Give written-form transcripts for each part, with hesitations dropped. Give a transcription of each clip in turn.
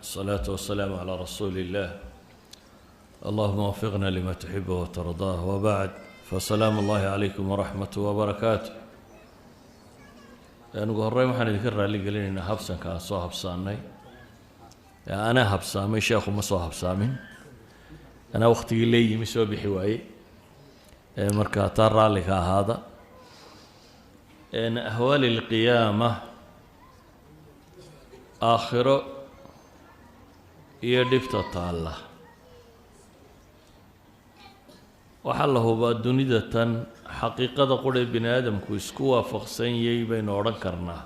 الصلاة والسلام على رسول الله. اللهم وفقنا لما تحبه وترضاه، وبعد، فسلام الله عليكم ورحمته وبركاته. Ugu horreyn waxaan idinka raali gelinaynaa habsanka aan soo habsaanay. Anaa habsaamay, sheekhu ma soo habsaamin. Anaa waktigii leeyimi soo bixi waayey, marka taa raalli ka ahaada. Ahwaali alqiyaama, aakhiro iyo dhibta taalla, waxaa la hubaa dunida tan xaqiiqada quree bini aadamku isku waafaqsan yahay baynu odhan karnaa,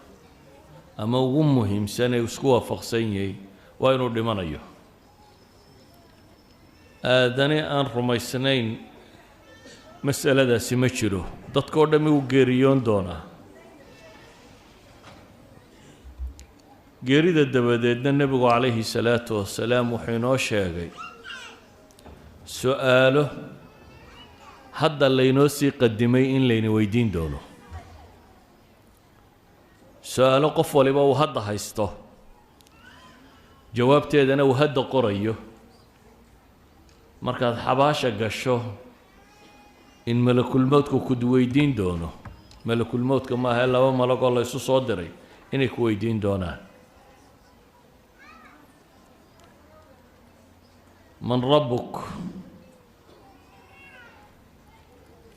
ama ugu muhiimsan ee isku waafaqsan yahay, waa inuu dhimanayo. Aadane aan rumaysnayn masaladaasi ma jiro. Dadka oo dhammi wuu geeriyoon doonaa. Geerida dabadeedna nebigu calayhi salaatu wasalaam wuxuu inoo sheegay su-aalo hadda laynoo sii qadimay in layna weydiin doono, su-aalo qof waliba uu hadda haysto, jawaabteedana uu hadda qorayo. Markaad xabaasha gasho in malakulmowdku ku weydiin doono. Malakulmowdka maaha, laba malagoo la ysu soo diray inay ku weydiin doonaan: man rabbuk?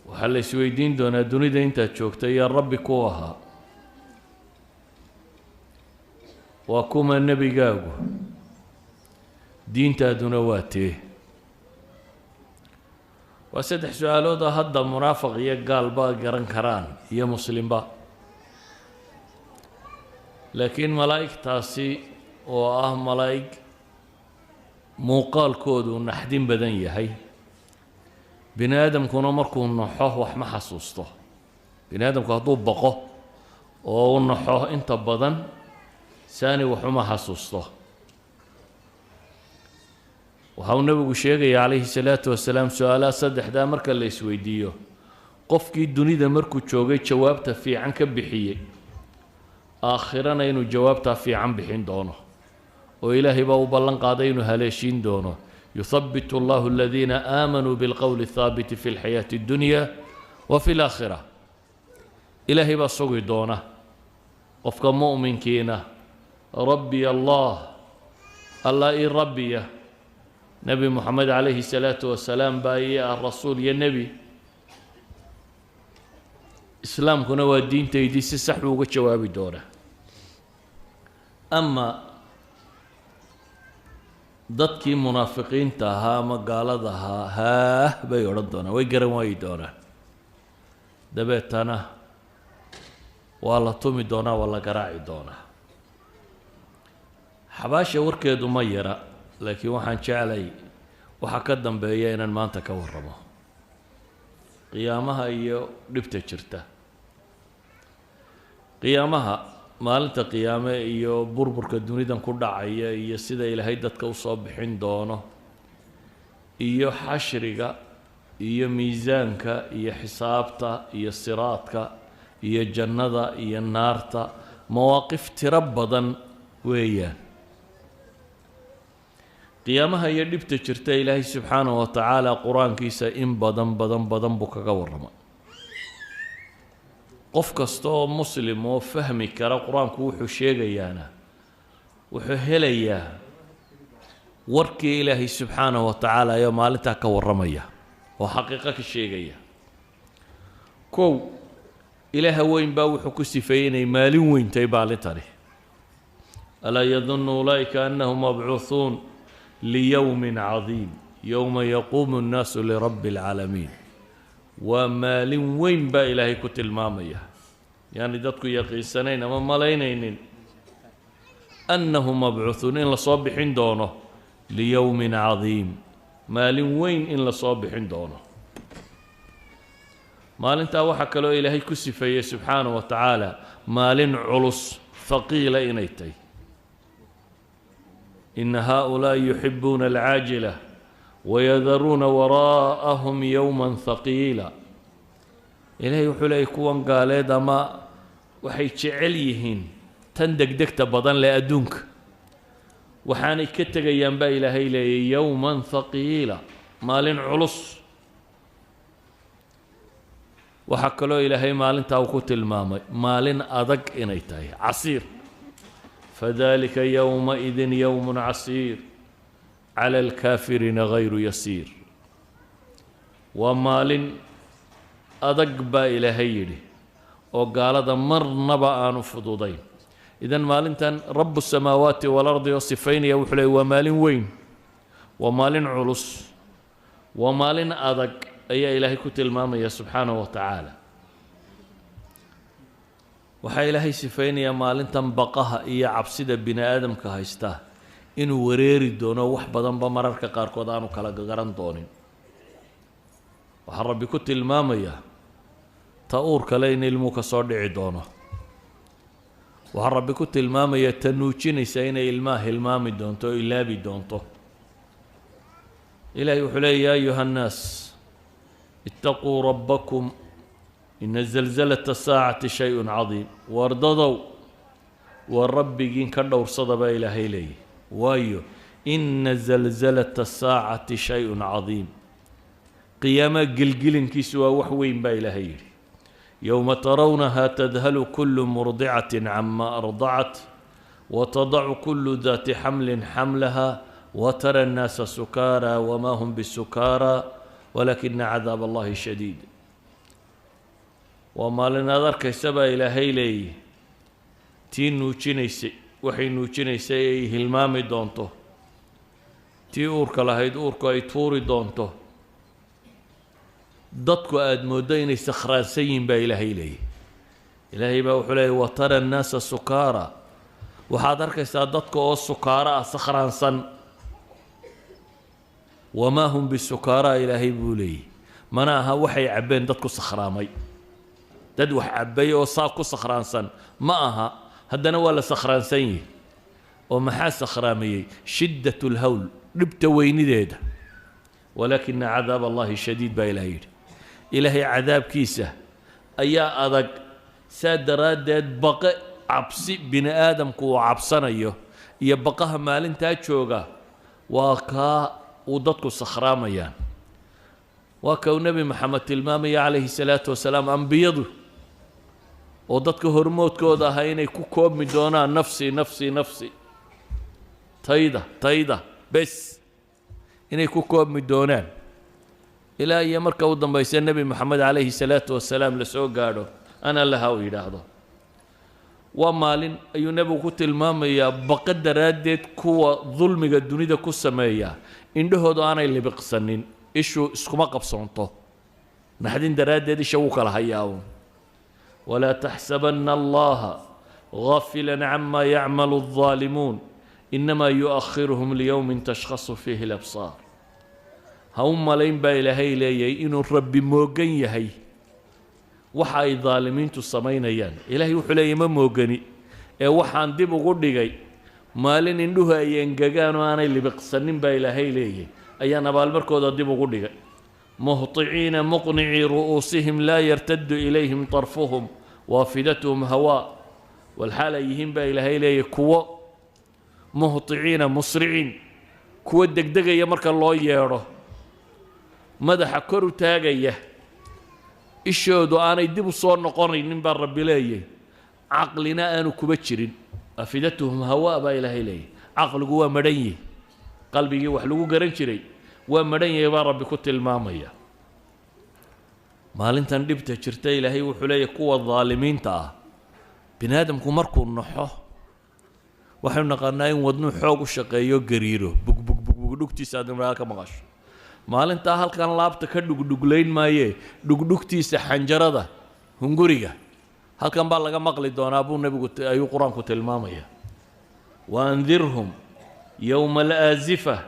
Waxaa la isweydiin doonaa dunida intaad joogtay yaa rabbi ku ahaa, waa kuma nebigaagu, diintaaduna waa tee. Waa saddex su-aalood oo hadda munaafiq iyo gaalba garan karaan iyo muslimba, laakiin malaa'igtaasi oo ah malaa'ig muuqaalkoodu naxdin badan yahay, bini aadamkuna markuu naxo wax ma xasuusto. Bini aadamku hadduu baqo oo u naxo, inta badan saani waxuma xasuusto. Waxa uu nebigu sheegaya calayhi salaatu wasalaam, su-aalaha saddexdaa marka la isweydiiyo, qofkii dunida markuu joogay jawaabta fiican ka bixiyey, aakhirana inuu jawaabtaa fiican bixin doono, oo ilaahay baa u ballan qaaday inuu haleeshiin doono. Yuthabitu allahu aladiina aamanuu bilqowli athaabiti fi lxayaati addunya wa fi alaakhira. Ilaahay baa sugi doona qofka mu'minkiina. Rabbi allah, allah ii rabbiya, nebi Moxamed calayhi salaatu wasalaam baa ii ah rasuul iyo nebi, islaamkuna waa diintaydii, si sax buu uga jawaabi doonaa. Ama dadkii munaafiqiinta ahaa ama gaalada ahaa, haah bay odhan doonaan, way garan waayi doonaan, dabeetana waa la tumi doonaa, waa la garaaci doonaa. Xabaasha warkeedu ma yara, laakiin waxaan jeclay waxaa ka dambeeya inaan maanta ka warramo qiyaamaha iyo dhibta jirta. Qiyaamaha, maalinta qiyaame iyo burburka dunidan ku dhacaya, iyo sida Ilaahay dadka usoo bixin doono, iyo xashriga iyo miisaanka iyo xisaabta iyo siraadka iyo jannada iyo naarta, mawaaqif tiro badan weeyaan. Qiyaamaha iyo dhibta jirta Ilaahay subxaanahu wa tacaala qur-aankiisa in badan badan badan buu kaga warramay. Qof kasta oo muslim oo fahmi kara qur-aanku wuxuu sheegayaana wuxuu helayaa warkii Ilaahay subxaanahu wa tacaala ayoo maalintaa ka warramaya oo xaqiiqo ka sheegaya. Kow, Ilaaha weyn baa wuxuu ku sifeeyey inay maalin weyn tahay maalintani. Alaa yadunnu ulaa'ika annahum mabcuuhuun liyowmin cadiim yowma yaquumu nnaasu lirabbi alcaalamiin. Waa maalin weyn baa Ilaahay ku tilmaamaya, yaani dadku yaqiinsanayn ama malaynaynin annahum mabcuuhuun, in lasoo bixin doono, liyowmin cadiim, maalin weyn in lasoo bixin doono. Maalintaa waxaa kaloo Ilaahay ku sifeeyey subxaanahu wa tacaala maalin culus, haqiila inay tahay. Ina haaulaa'i yuxibuuna alcaajila wayadaruuna waraa'ahum yowma haqiila. Ilaahay wuxuu leeyay kuwan gaaleed ama waxay jecel yihiin tan degdegta badan leh adduunka, Waxaanay ka tegayaan baa Ilaahay leeyay yowman thaqiila, maalin culus. Waxaa kaloo Ilaahay maalintaa uu ku tilmaamay maalin adag inay tahay, casiir. Fadalika yowmaidin yowmun casiir cala alkaafiriina gayru yasiir. Waa maalin adag baa Ilaahay yidhi oo gaalada marnaba aanu fududayn. Idan maalintan rabu samaawaati waalardi oo sifaynaya wuxuu leeyay waa maalin weyn, waa maalin culus, waa maalin adag ayaa Ilaahay ku tilmaamaya subxaanahu wa tacaala. Waxaa Ilaahay sifaynayaa maalintan baqaha iyo cabsida bini aadamka haysta inuu wareeri doono, wax badanba mararka qaarkood aanu kala garan doonin. Waxaa Rabbi ku tilmaamayaa ta uur kale in ilmuu ka soo dhici doono. Waxaa Rabbi ku tilmaamayaa ta nuujinaysa inay ilmaha hilmaami doonto oo ilaabi doonto. Ilaahay wuxuu leeyay: ya ayuha annaas ittaquu rabbakum ina zalzalata saacati shay-un cadiim. Waardadow, waa rabbigiin ka dhowrsada baa Ilaahay leeyahy, waayo ina zalzalata saacati shay-un cadiim, qiyaamaha gelgelinkiisu waa wax weyn baa Ilaahay yidhi. Yowma tarawnaha tadhalu kulu murdicatin cama ardacat watadacu kulu daati xamlin xamlaha watara annaasa sukaara wama hum bisukaara walaakina cadaab allahi shadiid. Waa maalin aad arkaysa baa Ilaahay leeyihi tii nuujinaysay waxay nuujinaysay ay hilmaami doonto, tii uurka lahayd uurku ay tuuri doonto, dadku aada mooddo inay sakhraansan yihiin baa Ilaahay leeyahy. Ilaahay baa wuxuu leeyay: watara annaasa sukaara, waxaad arkaysaa dadka oo sukaaro ah, sakhraansan. Wamaa hum bisukaara, Ilaahay buu leeyay, mana aha waxay cabbeen dadku sakhraamay. Dad wax cabbay oo saa ku sakhraansan ma aha, haddana waa la sakhraansan yihi. Oo maxaa sakhraamayey? Shiddat lhawl, dhibta weynideeda. Walaakina cadaab allahi shadiid baa Ilahay yidhi. Ilaahay cadaabkiisa ayaa adag. Saa daraaddeed baqe cabsi bini aadamku uu cabsanayo iyo baqaha maalintaa jooga waa kaa uu dadku sakhraamayaan. Waa ka uu Nebi Maxamed tilmaamaya calayhi salaatu wasalaam ambiyadu oo dadka hormoodkooda ahaa inay ku koobmi doonaan nafsi, nafsi, nafsi, tayda, tayda bes inay ku koobmi doonaan, ilaa iyo marka u dambaysa Nebi Moxamed calayhi salaatu wasalaam la soo gaadho, ana laha uu yidhaahdo. Waa maalin ayuu nebigu ku tilmaamayaa baqa daraaddeed kuwa dulmiga dunida ku sameeya indhahoodu aanay libiqsanin, ishu iskuma qabsoonto naxdin daraaddeed, isha wuu kala hayaa uun. Walaa taxsabana allaha gaafila cama yacmalu الظaalimuun inamaa yu'akhiruhum liyowmin tashkhasu fiihi alabsaar. Ha u malayn baa Ilaahay leeyahay inuu Rabbi moogan yahay waxa ay daalimiintu samaynayaan. Ilaahay wuxuu leeyahy ma moogani, ee waxaan dib ugu dhigay maalin indhuhu ay engegaan oo aanay libiqsanin baa Ilaahay leeyahay ayaan abaalmarkooda dib ugu dhigay. Muhطiciina muqnicii ru'uusihim laa yartadu ilayhim طarfuhum waafidatuhum hawaa. Walxaal ay yihiin baa Ilaahay leeyahy kuwo muhطiciina musriciin, kuwo degdegaya marka loo yeedho, madaxa kor u taagaya, ishoodu aanay dib u soo noqonaynin baa Rabbi leeyahy, caqlina aanu kuba jirin. Afidatuhum hawaa baa Ilaahay leeyahy. Caqligu waa madhan yihi, qalbigii wax lagu garan jiray waa madhan yahay baa Rabbi ku tilmaamaya. Maalintan dhibta jirta Ilaahay wuxuu leeyahy kuwa daalimiinta ah. Bini aadamku markuu naxo waxaynu naqaanaa in wadnuu xoog u shaqeeyo, gariiro, bug bug bug bug, dhugtiisa aad imraa ka maqasho. Maalintaa halkan laabta ka dhugdhuglayn maayee, dhugdhugtiisa xanjarada hunguriga halkan baa laga maqli doonaa buu nebigu ayuu Qur-aanku tilmaamaya. Waandirhum yowma alaazifa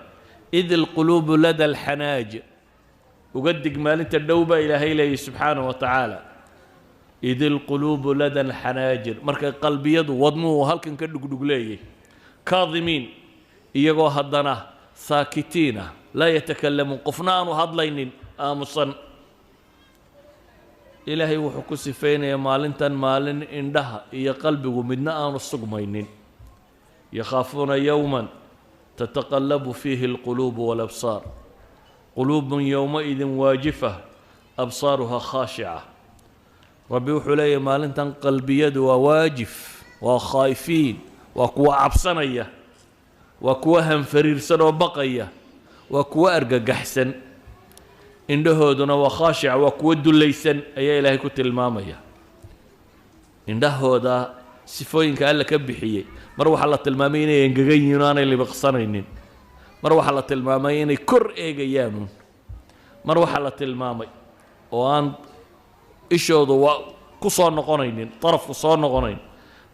id alquluubu lada alxanaaj. Uga dig maalinta dhow baa Ilaahay leeyay subxaanahu wa tacaala, id alquluubu lada alxanaajir, markay qalbiyadu wadnuhu halkan ka dhugdhugleeyay. Kaadimiin, iyagoo haddana saakitiina, laa yatakalamuun, qofna aanu hadlaynin, aamusan. Ilaahay wuxuu ku sifaynayaa maalintan maalin indhaha iyo qalbigu midna aanu sugmaynin. Yakhaafuuna yowman Tataqallabu fiihi alquluubu walabsaar, quluubun yowmaidin waajifa absaaruha khaashica. Rabbi wuxuu leeyahy, maalintan qalbiyadu waa waajif, waa khaa'ifiin, waa kuwa cabsanaya, waa kuwa hanfariirsan oo baqaya, waa kuwa argagaxsan, indhahooduna waa khaashica, waa kuwa dullaysan ayaa Ilaahay ku tilmaamaya. Indhahooda sifooyinka Alla ka bixiyey, mar waxaa la tilmaamay inay engegan yihiin o aanay libiqsanaynin, mar waxaa la tilmaamay inay kor eegayaanuun, mar waxaa la tilmaamay oo aan ishoodu waa ku soo noqonaynin, darafku soo noqonayn,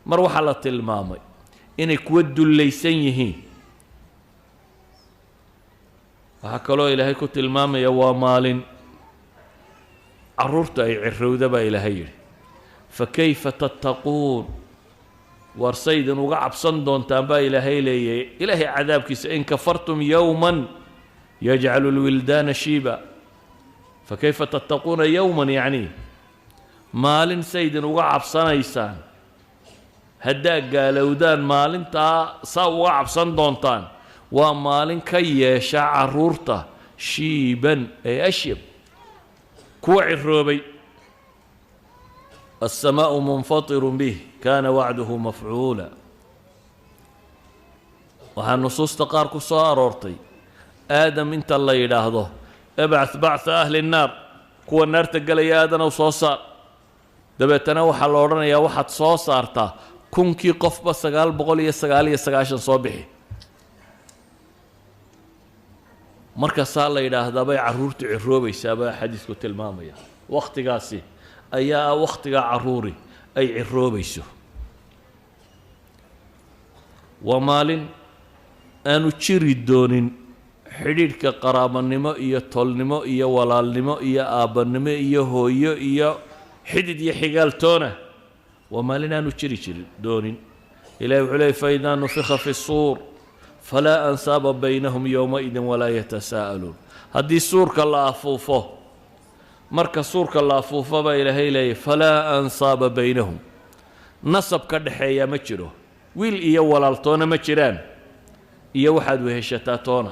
mar waxaa la tilmaamay inay kuwa dullaysan yihiin. Waxaa kaloo Ilaahay ku tilmaamaya waa maalin carruurta ay cirowda baa Ilaahay yidhi. Fa kayfa tattaquun, waar saydin uga cabsan doontaan baa Ilaahay leeyahay Ilaahay cadaabkiisa, in kafartum yowman yajcalu lwildaana shiiba. Fa kayfa tattaquuna yowman, yacni maalin saydin uga cabsanaysaan haddaa gaalowdaan, maalintaa saa uga cabsan doontaan, waa maalin ka yeesha carruurta shiiban ee ashyab, kuwa ciroobay. Alsamaau munfatiru bih kana wacduhu mafcuula. Waxaa nusuusta qaar ku soo aroortay Aadam inta la yidhaahdo: "Ibcath bactha ahli nnaar", kuwa naarta gelaya Aadanow soo saar. Dabeetana waxaa la odhanayaa: "Waxaad soo saartaa 1000-kii qofba 999 soo bixi." Markaasaa la yidhaahdaa bay carruurtu ciroobaysaa baa xadiisku tilmaamaya. Wakhtigaasi ayaa ah wakhtiga carruuri ay ciroobayso. Waa maalin aanu jiri doonin xidhiidhka qaraabanimo iyo tolnimo iyo walaalnimo iyo aabbannimo iyo hooyo iyo xidid iyo xigaaltoona. Waa maalin aanu jiri jirin doonin. Ilahi wuxuu leey: "Faidaa nufika fi suur falaa ansaaba baynahum yowmaidin walaa yatasaa'aluun." Haddii suurka la afuufo, marka suurka la afuufo baa Ilaahay leeyay, falaa ansaaba baynahum, nasab ka dhexeeya ma jiro, wiil iyo walaaltoona ma jiraan iyo waxaad weheshataa toona.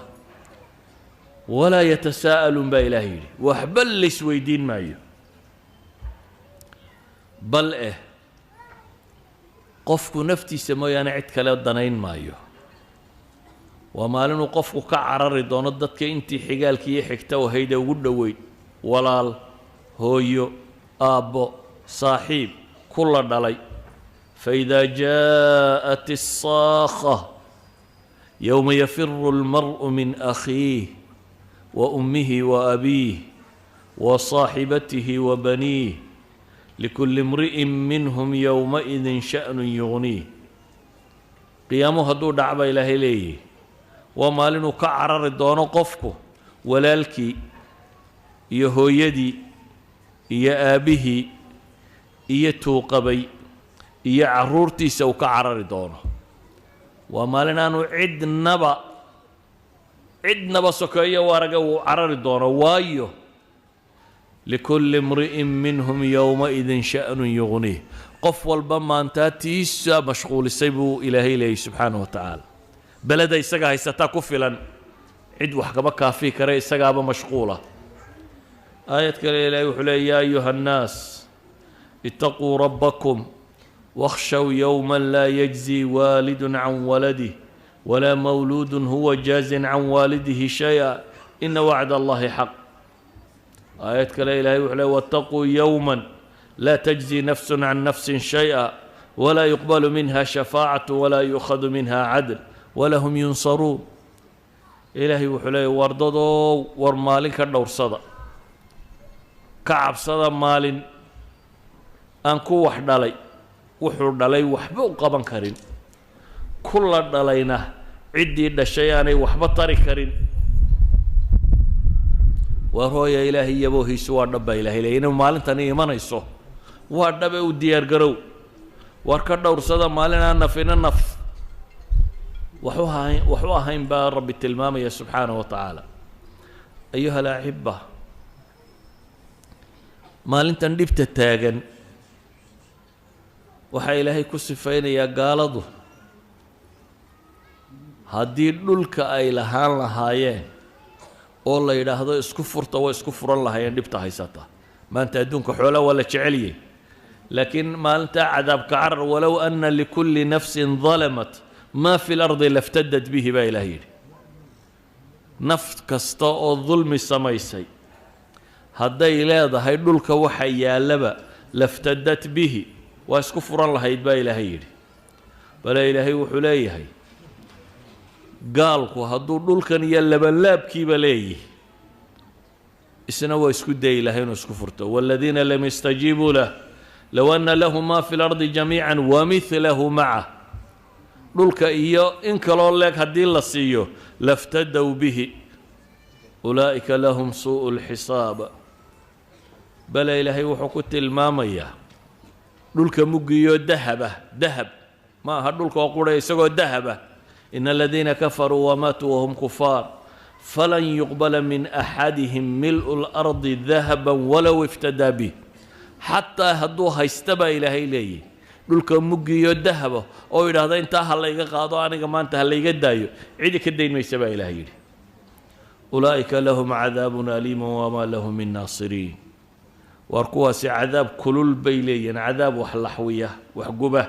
Walaa yatasaa'aluun baa Ilaahay yidhi, waxba laysweydiin maayo. Bal eh qofku naftiisa mooyaane cid kale danayn maayo. Waa maalinuu qofku ka carari doono dadka intii xigaalkii iyo xigta ahayd ee ugu dhoweyd, walaal, hooyo, aabbo, saaxiib, kula dhalay. Faidaa jaءat الsaakha yowma yafiru اlmar'u min akhiih wa ummihi wa abiih wa saaxibatihi wa baniih, likulli imri'in minhum yowmaidin sha'nun yugniih. Qiyaamuhu hadduu dhac baa Ilaahay leeyihi, waa maalinuu ka carari doono qofku walaalkii iyo hooyadii iyo aabbihii iyo tuuqabay iyo carruurtiisa uu ka carari doono. Waa maalin aanu cidnaba cidnaba sokeeyo u araga uu carari doono, waayo likulli imri'in minhum yowmaidin sha'nun yugniih, qof walba maantaa tiisa mashquulisay buu Ilaahay leeyay subxaanahu wa tacaala. Beleda isaga haysataa ku filan, cid wax kama kaafii kare, isagaaba mashquula. Aayad kale Ilaahay wuxuu leey: "Yaa ayuha annaas itaquu rabbakum wakhshow yowma laa yajzi waalidun can waladih walaa mawluudun huwa jaazin can waalidihi shay-a, ina wacd Allahi xaq." Aayad kale Ilahay wuxuu leey: "Wattaquu yowma laa tajzi nafsun can nafsin shay-a walaa yuqbalu minha shafaacatu walaa yu'khadu minha cadl walahum yunsaruun." Ilaahay wuxuu leeyay: "Wardadow, war maalin ka dhowrsada, ka cabsada, maalin aan ku wax dhalay wuxuu dhalay waxba u qaban karin, ku la dhalayna ciddii dhashay aanay waxba tari karin." Waar hooya, Ilaahay yaboohiisu waa dhab baa Ilahay leeyay, inuu maalintani imanayso waa dhabe, u diyaar garow. War ka dhowrsada maalin aan nafina naf wax u ahayn, wax u ahayn baa Rabbi tilmaamaya subxaanahu wa tacaala. Ayuha alaxiba, maalintan dhibta taagan waxaa Ilaahay ku sifaynayaa gaaladu Haddii dhulka ay lahaan lahaayeen oo la yidhaahdo isku furta, way isku furan lahaayeen dhibta haysata. Maanta adduunka xoolaa waa la jeceliyey, laakiin maalintaa cadaabka carar, walow ana likulli nafsin dalamat maa fi lardi laftadad bihi, baa ilaah yidhi. Naf kasta oo dulmi samaysay hadday leedahay dhulka waxa yaallaba, laftadat bihi, waa isku furan lahayd, baa ilaahay yidhi. Bale ilaahay wuxuu leeyahay, gaalku hadduu dhulkan iyo labanlaabkiiba leeyihi, isna waa isku dayi lahay inuu isku furto. Waaladiina lam yastajiibuu lah low anna lahum ma fi lardi jamiica wamidlahu macah, dhulka iyo in kaloo leeg haddii la siiyo, laftadow bihi ulaa'ika lahum suu'u lxisaab. Bale ilaahay wuxuu ku tilmaamayaa dhulka muggiyo dahaba, dahab ma aha dhulka oo qura, isagoo dahaba. Ina aladiina kafaruu wamaatuu wahum kufaar falan yuqbala min axadihim mil'u lardi dahaba walow iftadaa bih. Xataa hadduu haysta, baa ilaahay leeyahy, dhulka muggiyo dahaba oo yidhaahda intaa ha layga qaado, aniga maanta ha layga daayo, cidi ka dayn maysa, baa ilahay yidhi. Ulaa'ika lahum cadaabun aliimun wamaa lahum min naasiriin. Waar kuwaasi cadaab kulul bay leeyihiin, cadaab wax laxwiya, wax guba,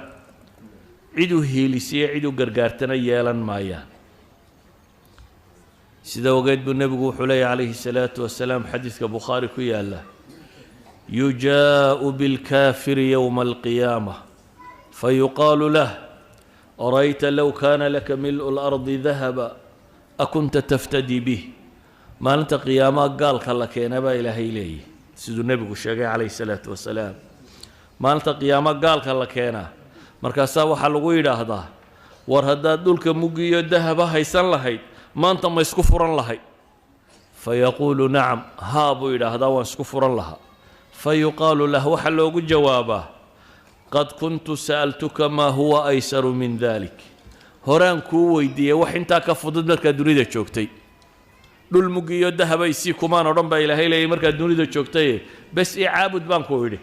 cid u hiilisiya, cid u gargaartana yeelan maayaan. Sida ogeed buu nebigu wuxuu leeyahy calayhi salaatu wasalaam, xadiidka Bukhaari ku yaalla: yujaa'u bilkaafiri yowma alqiyaama fayuqaalu lah arayta low kaana laka mil'u lardi dahaba akunta taftadii bih. Maalinta qiyaamaha gaalka la keena, baa ilaahay leeyahy, siduu nebigu sheegay calayhi salaatu wasalaam. Maalinta qiyaama gaalka la keenaa, markaasaa waxaa lagu yidhaahdaa: war haddaad dhulka muggiyo dahaba haysan lahayd, maanta ma isku furan lahayd? Fayaquulu nacam, haa buu yidhaahdaa, waan isku furan lahaa. Fayuqaalu lah, waxaa loogu jawaabaa: qad kuntu sa'altuka maa huwa aysaru min dalik, horaan kuu weydiiyey wax intaa ka fudud markaad dunida joogtay. Dhul muggiyo dahaba isii kumaan odhan, baa ilaahay leeyay, markaad dunida joogtaye, bes i caabud baan ku idhi,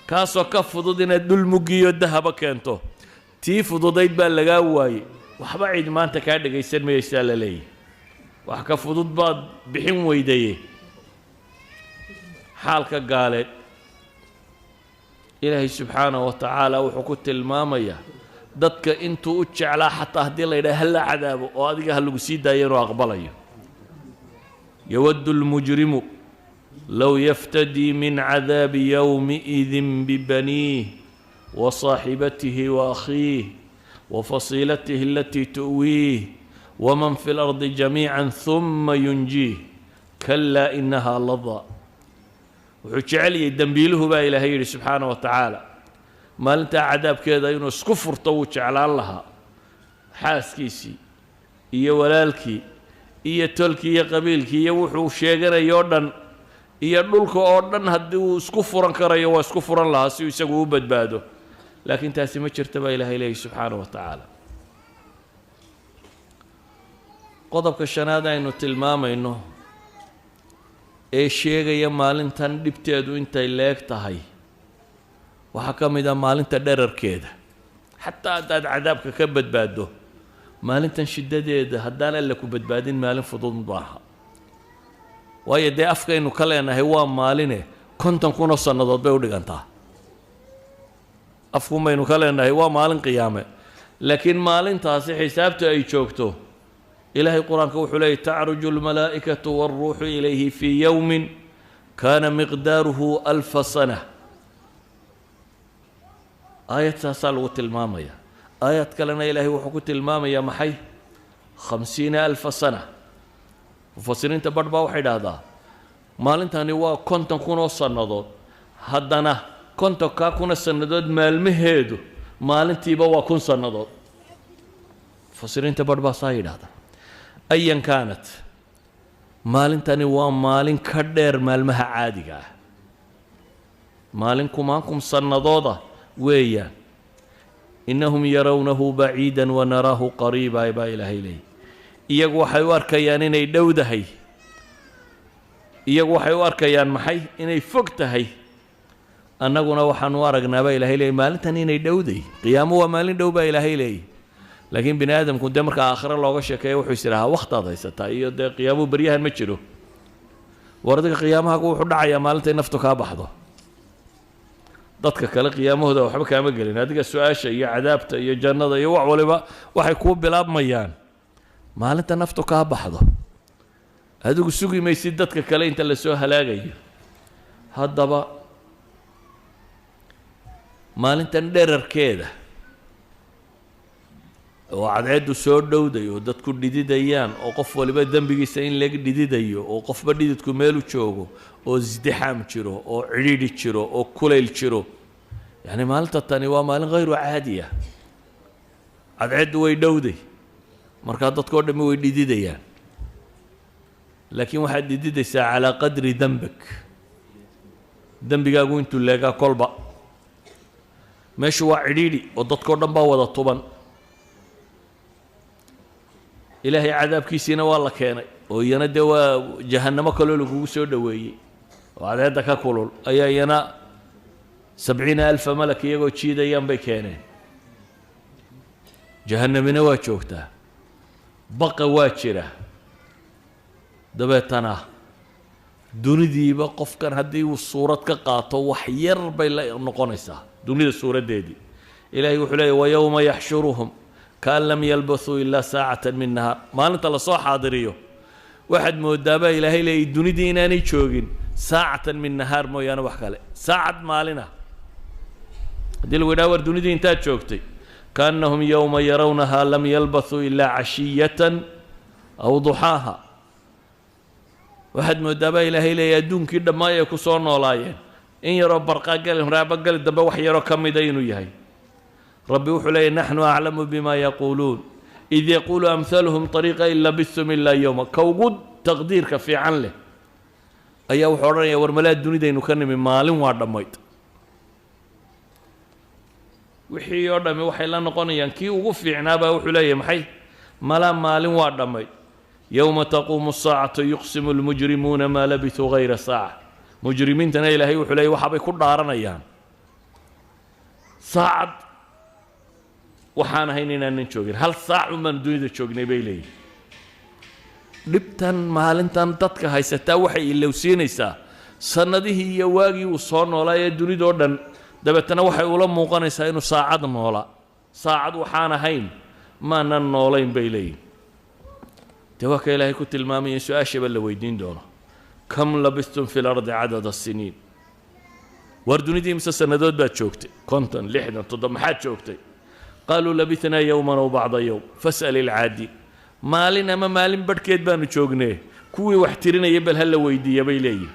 kaasoo ka fudud inaad dhul muggiyo dahaba keento. Tii fududayd baa lagaa waayey, waxba cid maanta kaa dhegaysan mayaysaa, la leeyahy, wax ka fudud baad bixin weydaye. Xaalka gaaleed ilaahay subxaanahu wa tacaala wuxuu ku tilmaamayaa dadka intuu u jeclaa, xataa haddii la yidhaha hala cadaabo oo adiga ha lagu sii daayo, inuu aqbalayo. Yawaddu lmujrimu low yaftadii min cadaabi yowmiidin bibaniih wa saaxibatihi wa akhiih wa fasiilatihi alatii tu'wiih waman fi lardi jamiica huma yunjiih kalaa inahaa lada. Wuxuu jeceliyey dembiiluhu, baa ilaahay yidhi subxaana wa tacaala, maalintaa cadaabkeeda inuu isku furto wuu jeclaan lahaa, xaaskiisii iyo walaalkii iyo tolkii iyo qabiilkii iyo wuxuu sheeganayo o dhan iyo dhulka oo dhan. Haddii uu isku furan karayo, waa isku furan lahaa si uu isagu u badbaado, laakiin taasi ma jirta, baa ilaahay leeyahy subxaana wa tacaala. Qodobka shanaad aynu tilmaamayno ee sheegaya maalintan dhibteedu intay leeg tahay waxaa ka mid ah maalinta dherarkeeda. Xataa haddaad cadaabka ka badbaaddo, maalintan shiddadeeda haddaan Alle ku badbaadin, maalin fudud maaha. Waayo dee afkaynu ka leenahay waa maaline, 50,000 oo sannadood bay u dhigantaa. Afkun baynu ka leenahay waa maalin qiyaame, laakiin maalintaasi xisaabta ay joogto, ilaahay qur-aanka wuxuu leeyay: tacruju almalaa'ikatu waalruuxu ilayhi fii yowmin kaana miqdaaruhu alfa sana. Aayad saasaa lagu tilmaamaya. Aayad kalena ilaahay wuxuu ku tilmaamayaa maxay? 50,000 sana. Mufasiriinta barh baa waxay idhaahdaa maalintani waa 50,000 oo sannadood, haddana 50,000 sannadood maalmaheedu maalintiiba waa 1000 sannadood. Mufasiriinta barh baa saa yidhahda. Ayan kaanat, maalintani waa maalin ka dheer maalmaha caadiga ah, maalin kumaankum sannadooda weeyaan. Innahum yarawnahu baciida wanaraahu qariiba, baa ilaahay leeyay. Iyagu waxay u arkayaan inay dhowdahay, iyagu waxay u arkayaan maxay? Inay fog tahay. Annaguna waxaanu aragnaa, baa ilaahay leeyay, maalintan inay dhowday. Qiyaamo waa maalin dhow, baa ilaahay leeyay. Laakiin bini aadamku dee marka aakhiro looga sheekeeya wuxuu is idhahaa wakhtaad haysataa iyo dee qiyaamuhu beryahan ma jiro. War adiga qiyaamahagu wuxuu dhacayaa maalintay naftu kaa baxdo. Dadka kale qiyaamahooda waxba kaama gelin. Adiga su-aasha iyo cadaabta iyo jannada iyo wax waliba waxay kuu bilaabmayaan maalinta naftu kaa baxdo. Adigu sugi maysid dadka kale inta lasoo halaagayo. Haddaba maalintan dherarkeeda oo cadceeddu soo dhowday oo dadku dhididayaan oo qof waliba dembigiisa in laga dhididayo oo qofba dhididku meelu joogo oo isdixaam jiro oo cidhiidhi jiro oo kulayl jiro, yacni maalinta tani waa maalin hayru caadi ah. Cadceeddu way dhowday, markaa dadkao dhammi way dhididayaan, laakiin waxaad dhididaysaa calaa qadri dembak, dembigaagu intuu leegaa kolba. Meeshu waa cidhiidhi oo dadkao dhan baa wada tuban. Ilaahay cadaabkiisiina waa la keenay oo iyana dee waa jahannamo kaloo lagugu soo dhoweeyey oo cadceedda ka kulul ayaa iyana 70,000 malak iyagoo jiidayaan bay keeneen. Jahannamina waa joogtaa, baqa waa jira. Dabeetana dunidiiba qofkan haddii uu suurad ka qaato wax yar bay la noqonaysaa dunida suuraddeedii. Ilaahay wuxuu leeyahy: wayowma yaxshuruhum kaan lam yalbathuu ilaa saacatan min nahaar. Maalinta lasoo xaadiriyo waxaad moodaabaa Ilaahay leeyay dunidii inaanay joogin saacatan min nahaar mooyaane wax kale, saacad maalina. Haddii lagu yidhaha war dunidii intaad joogtay, kaannahum yowma yarawnahaa lam yalbathuu ilaa cashiyatan aw duxaaha. Waxaad moodaabaa Ilaahay leeyay adduunkii dhammaay ay ku soo noolaayeen in yaroo barqagali raabageli dambe wax yaroo ka mida inuu yahay. Rabbi wuxuu leeyahy: naxnu aclamu bima yaquuluun id yaquulu amhaluhum طariiqa in labistum ilaa yowma. Ka ugu taqdiirka fiican leh ayaa wuxuu odhanaya war malaa dunidaynu ka nimi maalin waa dhammayd. Wixii oo dhammi waxay la noqonayaan kii ugu fiicnaabaa wuxuu leeyahay maxay malaa maalin waa dhammayd. Yowma taquumu asaacatu yuqsimu lmujrimuuna maa labisuu hayra saaca. Mujrimiintana Ilaahay wuxuu leeyay waxaabay ku dhaaranayaan saacad waxaan ahayn inaanan joogin, hal saac un baan dunida joognay bay leeyihin. Dhibtan maalintan dadka haysataa waxay ilowsiinaysaa sannadihii iyo waagii uu soo noolaa ee dunidoo dhan. Dabeetana waxay ula muuqanaysaa inuu saacad noolaa, saacad waxaan ahayn maanan noolayn bay leeyihin. Dee waa ka Ilaahay ku tilmaamaya in su-aashaba la weydiin doono: kam labistum fi lardi cadada siniin. Waar dunidii mise sannadood baad joogtay? 50, 60, 7, maxaad joogtay? Qaaluu labithnaa yowman aw bacda yowm fas'al ilcaadiin. Maalin ama maalin barhkeed baanu joognee, kuwii wax tirinaya bal ha la weydiiya bay leeyihin.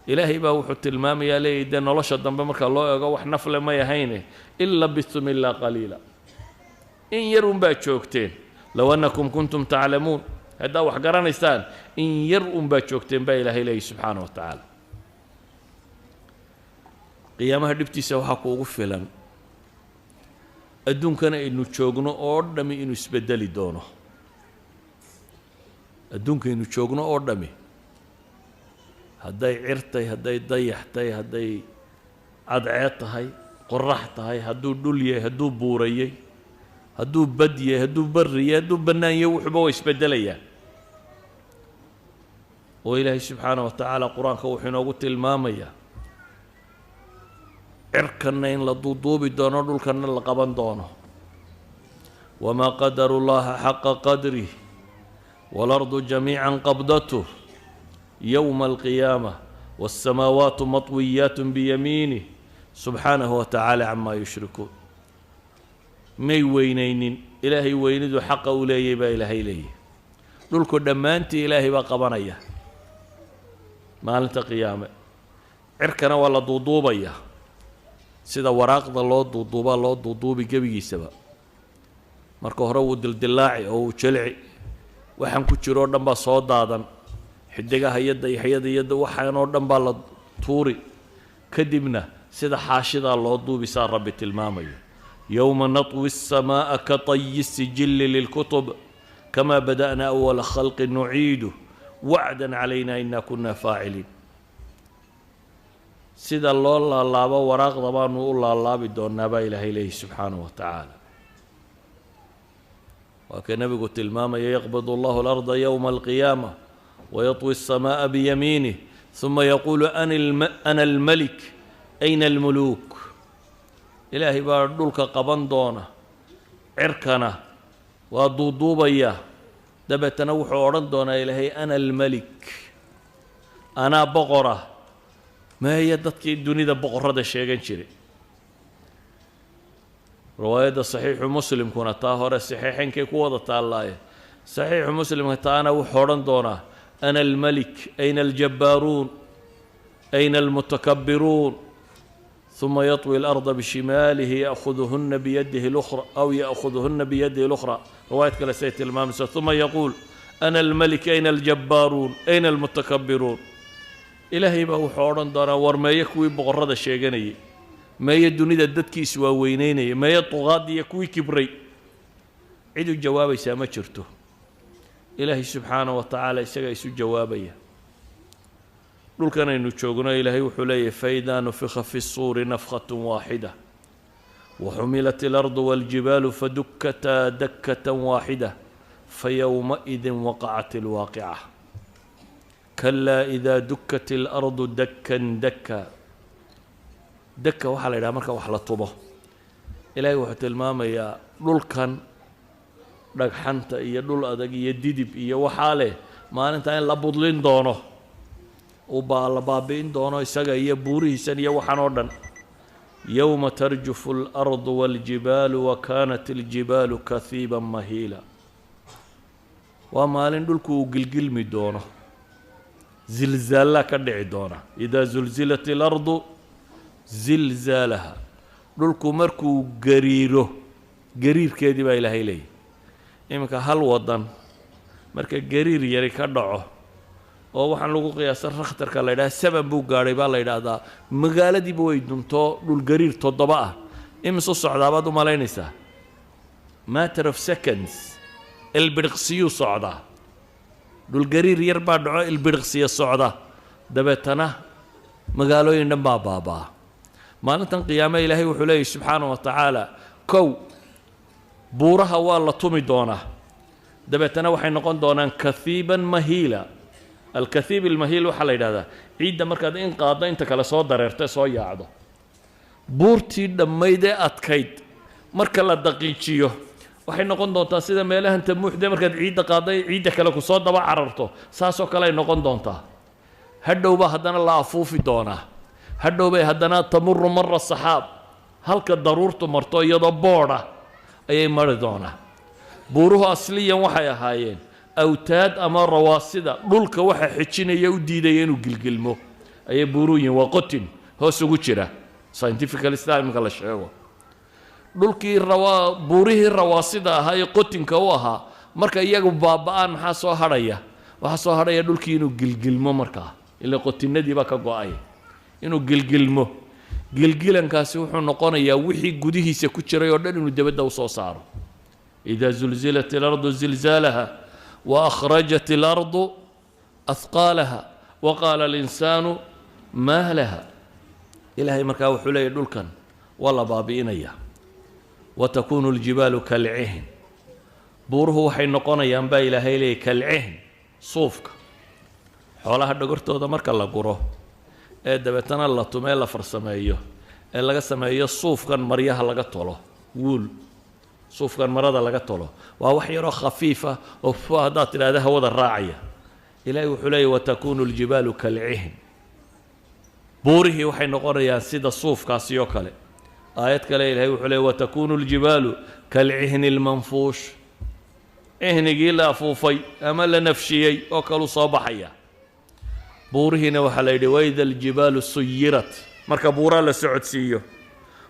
Ilaahay baa wuxuu tilmaamayaa leeyahy dee nolosha dambe marka loo eego wax nafle may ahayne, in labistum ilaa qaliila, in yar unbaad joogteen. Low annakum kuntum taclamuun, haddaa wax garanaysaan in yar unbaad joogteen baa Ilaahay leeyahy subxaana wa tacaala. Qiyaamaha dhibtiisa waxaa kuugu filan adduunkana aynu joogno oo dhami inuu isbedeli doono. Adduunkaynu joogno oo dhami, hadday cirtay, hadday dayaxtay, hadday cadceed tahay, qorax tahay, hadduu dhul yahay, hadduu buurayey, hadduu bad yahay, hadduu barri yahay, hadduu bannaan yahay, wuxuuba waa isbeddelayaan. Oo Ilaahay subxaana wa tacaala qur-aanka wuxuu inoogu tilmaamayaa cirkanna in la duuduubi doono, dhulkanna la qaban doono. Wamaa qadaru llaha xaqa qadrih waalardu jamiica qabdathu yowma alqiyaama waالsamaawaatu matwiyaat biyamiinih subxaanahu wa tacaala camaa yushrikuun. May weynaynin Ilaahay weynidu xaqa u leeyay baa Ilaahay leeyahy. Dhulku dhammaantii Ilaahay baa qabanaya maalinta qiyaame, cirkana waa la duuduubaya sida waraaqda loo duuduubaa loo duuduubi gebigiisaba. Marka hore wuu dildillaaci oo wuu jilci, waxaan ku jiro o dhan baa soo daadan, xidigaha iyo dayaxyada iyo waxaan oo dhan baa la tuuri, kadibna sida xaashidaa loo duubi saa Rabbi tilmaamayo: yowma natwi الsamaaءa ka طayi الsijili lilkutub kama bada'na awala khalqi nuciidu wacda calayna ina kuna faaciliin. Sida loo laalaabo waraaqda baanu u laalaabi doonaa baa Ilaahay leeyahy subxaanahu wa tacaala. Waa ka Nebigu tilmaamaya: yaqbid Allahu alarda yowma alqiyaama wayatwi الsamaaءa biyamiinih uma yaquulu: ana almalik, ayna almuluuk? Ilaahay baa dhulka qaban doona, cirkana waa duuduubaya, dabeetana wuxuu odhan doonaa Ilaahay: ana almelik, anaa boqora, meeya dadkii dunida boqorrada sheegan jiray? Riwaayadda Saxiixu Muslimkuna, taa hore saxiixaynkay ku wada taallaaye, Saxiixu Muslimka taana wuxuu odhan doonaa: ana almelik, ayna aljabbaaruun, ayna almutakabbiruun? ثuma yaطwi الأرض bishimaalihi yأخuduhuna biyadihi الأخرى aw yأخuduhuna biyadihi الأخرى. Riwaayad kale say tilmaamaysa: ثuma yaquul: ana almelik, ayna aljabbaaruun, ayna almutakabbiruun? Ilaahay baa wuxuu odhan doonaa: war meeye kuwii boqorrada sheeganayay? Meeye dunida dadkii iswaaweyneynayay? Meeye duqaadiiyo kuwii kibray? Cid u jawaabaysaa ma jirto. Ilaahay subxaanaه wa tacaala isagaa isu jawaabaya. Dhulkan aynu joogno, Ilaahay wuxuu leeyahy: faإida nufika fi الsuuri nafkhaة waaxida waxumilat اlardu wاljibaalu fadukataa dakة waaxida fayowmaئidi waqacat اlwaaqica. Kalaa إida dukat اlardu dakan daka. Daka waxaa la yidhaha marka wax la tumo. Ilaahay wuxuu tilmaamayaa dhulkan dhagxanta iyo dhul adag iyo didib iyo waxaa leh maalintaa in la budlin doono, uu baa la baabi'in doono isaga iyo buurihiisan iyo waxaan oo dhan. Yowma tarjufu alardu waaljibaalu wa kaanat aljibaalu kahiiban mahiila. Waa maalin dhulku uu gilgilmi doono, zilzaallaa ka dhici doona. Idaa zulzilat alardu zilzaalaha, dhulku markuu gariiro gariirkeedii baa Ilaahay leeyahy. Iminka hal wadan marka gariir yari ka dhaco, oo waxaan lagu qiyaasa Richterka la yidhaha 7 buu gaadhay baa la yidhaahdaa, magaaladiiba way dunto. Dhul gariir 7 ah imisu socdaa baad u malaynaysaa? Matter of seconds, ilbidhiqsiyuu socdaa. Dhulgariir yar baa dhaco, ilbidhiqsiya socda, dabeetana magaalooyin dhan baa baabaa. Maalintan qiyaame Ilaahay wuxuu leeyahy subxaana wa tacaala: kow, buuraha waa la tumi doonaa, dabeetana waxay noqon doonaan kahiiban mahiila. Alkahiib almahiil waxaa la yidhahdaa ciidda markaad in qaaddo inta kale soo dareerto, soo yaacdo. Buurtii dhammayd ee adkayd marka la daqiijiyo waxay noqon doontaa sida meelahan tamuuxde markaad ciidda qaadday ciidda kale ku soo daba cararto, saasoo kale ay noqon doontaa. Hadhowbaa haddana la afuufi doonaa, hadhowbay haddana tamuru mara saxaab, halka daruurtu marto iyadoo boodha ayay mari doonaa. Buuruhu asliyan waxay ahaayeen awtaad ama rawaasida dhulka waxa xejinaya, u diidaya inuu gilgilmo ayay buuruhu yihiin. Waa qotin hoos ugu jira, scientifically sidaa iminka la sheego. Dhulkii rawaa, buurihii rawaasida ahaa ee qotinka u ahaa, marka iyagu baaba'aan maxaa soo hadhaya? Waxaa soo hadhaya dhulkii inuu gilgilmo markaa, ila qotinadii baa ka go-ay. Inuu gilgilmo, gilgilankaasi wuxuu noqonayaa wixii gudihiisa ku jiray oo dhan inuu debadda usoo saaro. Ida zulzilat alardu zilzaalaha waakhrajat alardu ahqaalaha waqaala alinsaanu maa laha. Ilaahay markaa wuxuu leeyahy dhulkan waa la baabi'inaya. Watakunu aljibaalu kalcihn, buuruhu waxay noqonayaan baa Ilaahay leeyahy kalcihn, suufka xoolaha dhogortooda marka la guro ee dabeetana la tumo ee la farsameeyo ee laga sameeyo suufkan maryaha laga tolo, wuul, suufkan marada laga tolo. Waa wax yaroo khafiifa oo fu haddaad tidhahda hawada raacaya. Ilaahay wuxuu leeyahy: watakunu aljibaalu kalcihn, buurihii waxay noqonayaan sida suufkaasi oo kale. Aayad kale Ilahay wuxuu leeyay: watakunu aljibaalu kalcihni almanfuush, cihnigii la afuufay ama la nafshiyey oo kaluu soo baxaya. Buurihiina waxaa la yidhi: waida aljibaalu suyirat, marka buuraa la socodsiiyo.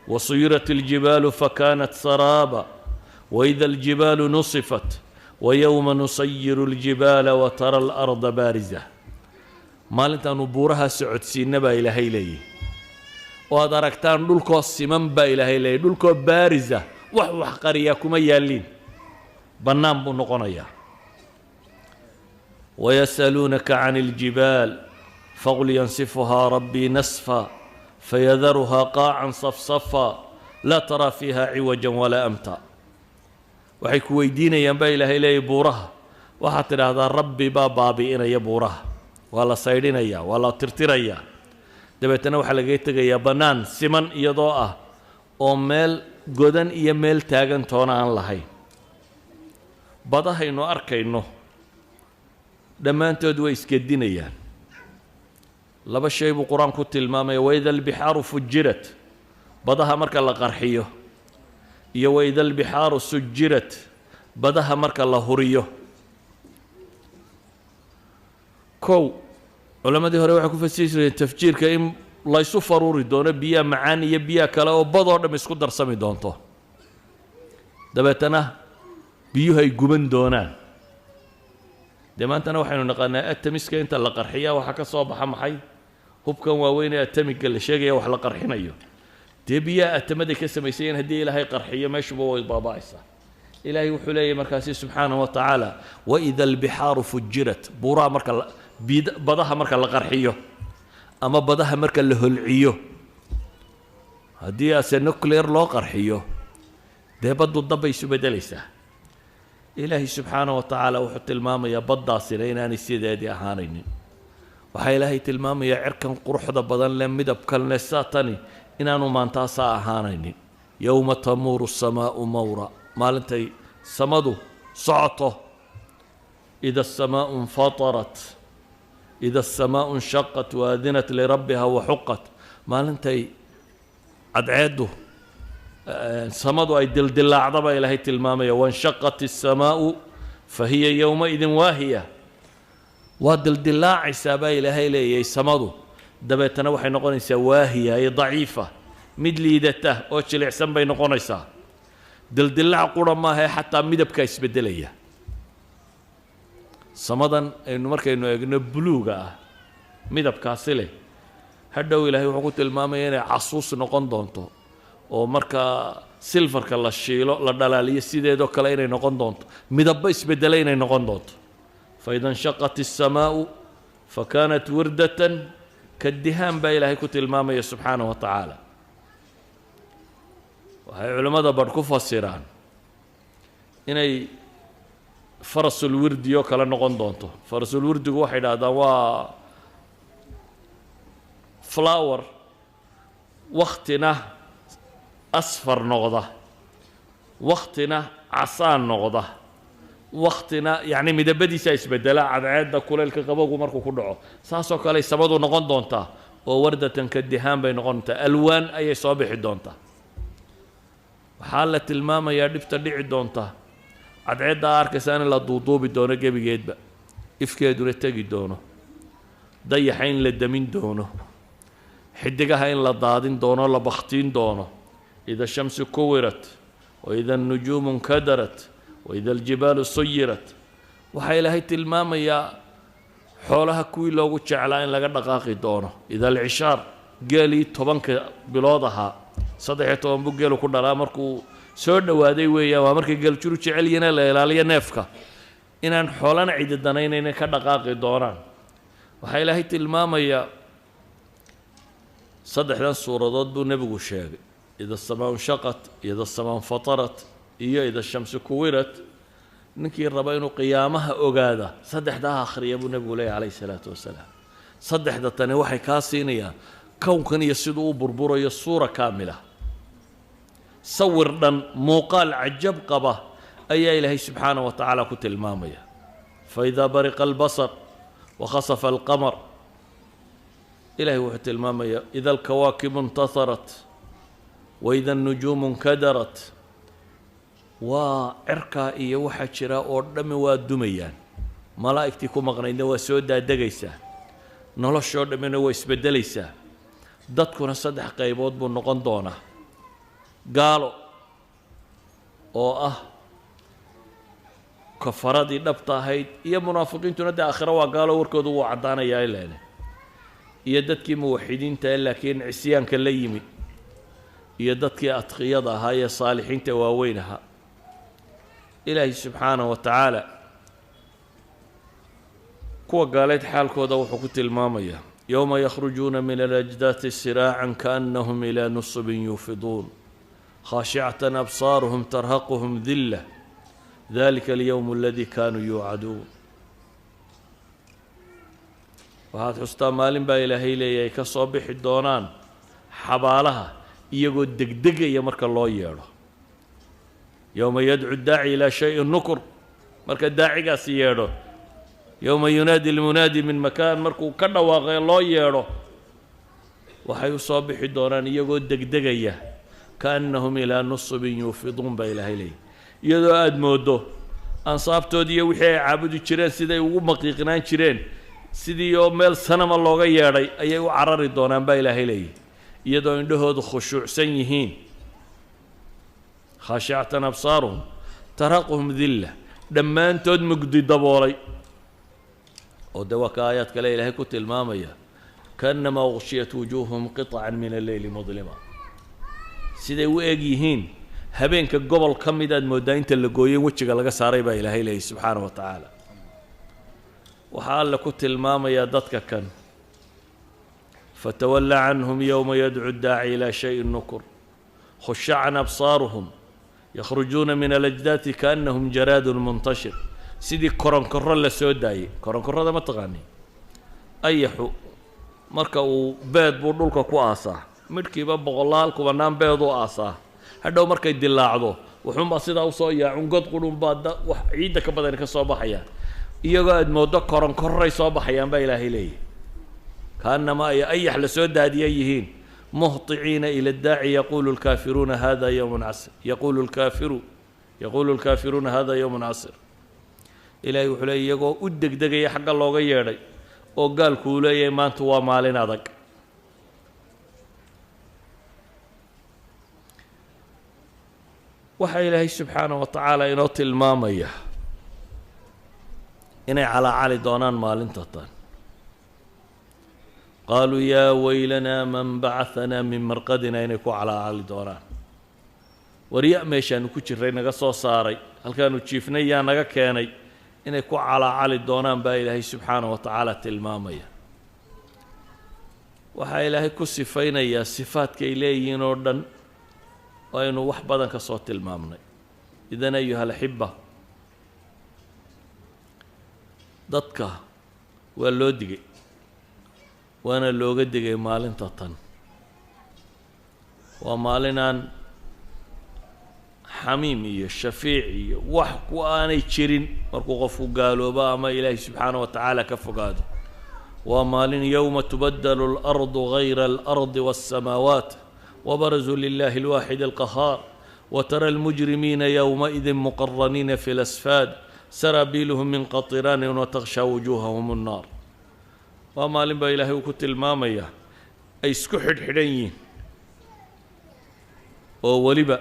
Wasuyirat aljibaalu fakanat saraaba waida aljibaalu nusifat wayowma nusayiru aljibaala watara alarda baariza. Maalintaanu buuraha socodsiinna baa Ilaahay leeyahy oo aad aragtaan dhulkoo siman baa Ilaahay leeyahy, dhulkoo baarisa, wax wax qariyaa kuma yaalliin, bannaan buu noqonayaa. Wayas'aluunaka can aljibaal faqul yansifuhaa rabbii nasfa fayadaruhaa qaacan safsafa laa taraa fiiha ciwajan walaa amta. Waxay ku weydiinayaan baa Ilaahay leeyay buuraha. Waxaad tidhaahdaa, Rabbi baa baabi'inaya buuraha, waa la saydhinayaa, waa la tirtirayaa, dabeetana waxaa lagaga tegayaa bannaan siman iyadoo ah oo meel godan iyo meel taagan toona aan lahayn. Badahaynu arkayno dhammaantood way isgedinayaan. Laba shay buu Qur-aanku tilmaamaya: waida albixaaru fujirat, badaha marka la qarxiyo, iyo waida albixaaru sujirat, badaha marka la huriyo. Kow, culammadii hore waxay ku fasiri jireen tafjiirka in laysu faruuri doono biyaha macaan iyo biyaha kale oo badoo dham isku darsami doonto, dabeetana biyuhu ay guban doonaan. Dee maantana waxaynu naqaanaa atomiska inta la qarxiya waxaa ka soo baxa maxay? Hubkan waaweyn ee atomiga la sheegaya wax la qarxinayo, dee biyaha atamaday ka samaysayeen haddii Ilaahay qarxiyo, meeshuba way baaba'aysaa. Ilaahay wuxuu leeyahy markaasi subxaanahu wa tacaala: waida albixaaru fujirat. Buuraha marka la badaha marka la qarxiyo ama badaha marka la holciyo, haddii ase nuclear loo qarxiyo, dee baddu dabbay isu beddelaysaa. Ilaahay subxaanahu wa tacaala wuxuu tilmaamayaa baddaasina inaanay sideedii ahaanaynin. Waxaa Ilaahay tilmaamayaa cirkan quruxda badan leh, midabkan leh, saatani inaanu maantaasaa ahaanaynin. Yowma tamuuru asamaa'u mawra, maalintay samadu socoto. Ida asamaa'u infatarat, ida asamaa'u inshaqat waadinat lirabbiha waxuqat, maalintay cadceeddu samadu ay dildilaacda baa Ilaahay tilmaamaya. Wanshaqat الsamaa'u fahiya yowmaidin waahiya. Waa dildilaacaysaa baa Ilaahay leeyahay samadu, dabeetana waxay noqonaysaa waahiya ay daciifa, mid liidata oo jilicsan bay noqonaysaa. Dildilaac qura maahae, xataa midabkaa isbeddelaya. Samadan aynu markaynu eegno buluuga ah midabkaasi leh, hadhow Ilaahay wuxuu ku tilmaamaya inay casuus noqon doonto, oo markaa silfarka la shiilo la dhalaaliyo sideedoo kale inay noqon doonto, midabba isbeddela inay noqon doonto. Faida inshaqat الsamaa'u fakanat wirdatan kadihaan baa Ilaahay ku tilmaamaya subxaanaه wa tacaala. Waxay culimmada badh ku fasiraan inay farasulwirdi oo kale noqon doonto. Farasulwirdigu waxay idhahdaan waa flower waktina asfar noqda, waktina casaan noqda, waktina yacni midabadiisa isbedela cadceedda kuleylka qabowgu markuu ku dhaco. Saasoo kale samadu noqon doontaa oo wardatan ka dihaan bay noqon doontaa, alwaan ayay soo bixi doontaa. Waxaa la tilmaamayaa dhibta dhici doonta: cadceedda a arkaysaa in la duuduubi doono gebigeedba, ifkeeduna tegi doono, dayaxa in la damin doono, xidigaha in la daadin doono, la bakhtiin doono. Ida shamsu kuwirat, waida annujuumu nkadarat, waida aljibaalu suyirat. Waxaa Ilaahay tilmaamayaa xoolaha kuwii loogu jeclaa in laga dhaqaaqi doono. Ida alcishaar, geelii 10ka bilood ahaa, 13 buu geelu ku dhalaa, markuu soo dhowaaday weeyaan, waa markay geeljuru jecel yihiin la ilaaliyo neefka, inaan xoolana cidi danaynayna ka dhaqaaqi doonaan. Waxaa Ilaahay tilmaamayaa saddexdan suuradood buu nebigu sheegay: ida asamaa nshaqat, ida asamaa infatarat iyo ida shamsu kuwirat. Ninkii raba inuu qiyaamaha ogaada saddexdaa akhriya buu nebigu leeyahy calayhi salaatu wasalaam. Saddexda tani waxay kaa siinayaan kownkan iyo siduu u burburayo suura kaamila, sawir dhan, muuqaal cajab qaba ayaa Ilaahay subxaanaه wa tacaala ku tilmaamaya. Faإida bariqa albasar wakhasafa alqamar, ilahay wuxuu tilmaamaya ida alkawaakibu intaharat waida الnujuumu nkadarat. Waa cirkaa iyo waxaa jira oo dhammi waa dumayaan, malaa'igtii ku maqnaydna waa soo daadegaysaa, noloshoo dhammina waa isbeddelaysaa. Dadkuna saddex qaybood buu noqon doonaa: gaalo oo ah kafaradii dhabta ahayd, iyo munaafiqiintuna dee aakhiro waa gaalo, warkoodu wuu caddaanayaa ileene, iyo dadkii muwaxidiinta ee laakiin cisyaanka la yimid, iyo dadkii adqiyada ahaa ee saalixiinta waaweyn ahaa. Ilaahay subxaanaه wa tacaala kuwa gaaleed xaalkooda wuxuu ku tilmaamayaa: yowma yakhrujuuna min alajdaati siraacan kaannahum ilaa nusubin yuufiduun, khaashicatan absaaruhum tarhaquhum dilla. Dalika alyowm aladi kaanuu yuucaduun. Waxaad xustaa maalin baa Ilaahay leeyahay ka soo bixi doonaan xabaalaha iyagoo degdegaya marka loo yeedho. Yowma yadcu daaci ilaa shayin nukur, marka daacigaasi yeedho, yowma yunaadi lmunaadi min makaan, markuu ka dhawaaqee loo yeedho, waxay u soo bixi doonaan iyagoo degdegaya. Kaannahum ilaa nusubin yuufiduun baa Ilaahay leeyahy, iyadoo aada mooddo ansaabtoodii iyo wixii ay caabudi jireen siday ugu maqiiqnaan jireen, sidii oo meel sanama looga yeedhay ayay u carari doonaan baa Ilaahay leeyahy, iyadoo indhahoodu khushuucsan yihiin. Khaashicatan absaaruhum taraquhum dilla, dhammaantood mugdi daboolay. Oo de waa ka aayaad kale Ilaahay ku tilmaamaya, kaannamaa uqshiyat wujuuhuhum qiطcan min alleyli mudlima. Siday u eg yihiin habeenka gobol ka mid aad mooddaa inta la gooyey wejiga laga saaray baa Ilaahay leeyahy subxaana wa tacaala. Waxaa Alle ku tilmaamayaa dadka kan: fatawalla canhum yowma yadcu daaci ilaa shayin nukur, khushacan absaaruhum, yakhrujuuna min alajdaati kaannahum jaraadun muntashir. Sidii koronkorro la soo daayey. Koronkorrada ma taqaani? Ayaxu marka uu beed buu dhulka ku aasaa, midhkiiba boqolaal kubanaan beeduu aasaa. Hadhow markay dilaacdo wuxuunbaa sidaa usoo yaacun, god qudhunbaa wax ciidda ka badani ka soo baxayaan. Iyagoo aada mooddo koronkorray soo baxayaan baa Ilaahay leeyahy, kaanama ay ayax la soo daadiya yihiin. Muhطiciina ila اdaaci, yaqulu lkaafiruuna hada yowmun casir, yaqulu lkaafiruuna hada yowmun casir. Ilahay wuxuu leeyay iyagoo u degdegaya xagga looga yeedhay, oo gaalku uu leeyahay maanta waa maalin adag. Waxaa Ilaahay subxaanaه wa tacaala inoo tilmaamaya inay calaacali doonaan maalinta tan. Qaaluu yaa waylanaa man bacahanaa min marqadina, inay ku calaacali doonaan: warya meeshaanu ku jiray naga soo saaray, halkaanu jiifnay yaa naga keenay? Inay ku calaacali doonaan baa Ilaahay subxaanaه wa tacaala tilmaamaya. Waxaa Ilaahay ku sifaynayaa sifaadkay leeyihiin oo dhan oo aynu wax badan ka soo tilmaamnay. Idan, ayuha alaxiba, dadka waa loo digay, waana looga digay maalinta tan. Waa maalinaan xamiim iyo shafiic iyo wax ku aanay jirin markuu qofku gaaloobo ama Ilaahay subxaanaه wa tacaala ka fogaado. Waa maalin yowma tubadalu اlardu gayra alardi waالsamaawaat wabarazuu lilahi اlwaaxid alqahaar, watara almujrimiina yowmaidin muqaraniina fi lasfaad, saraabiiluhum min qatiraanin watakhshaa wujuuhahum الnaar. Waa maalin baa Ilaahay uu ku tilmaamaya ay isku xidhxidhan yihiin, oo weliba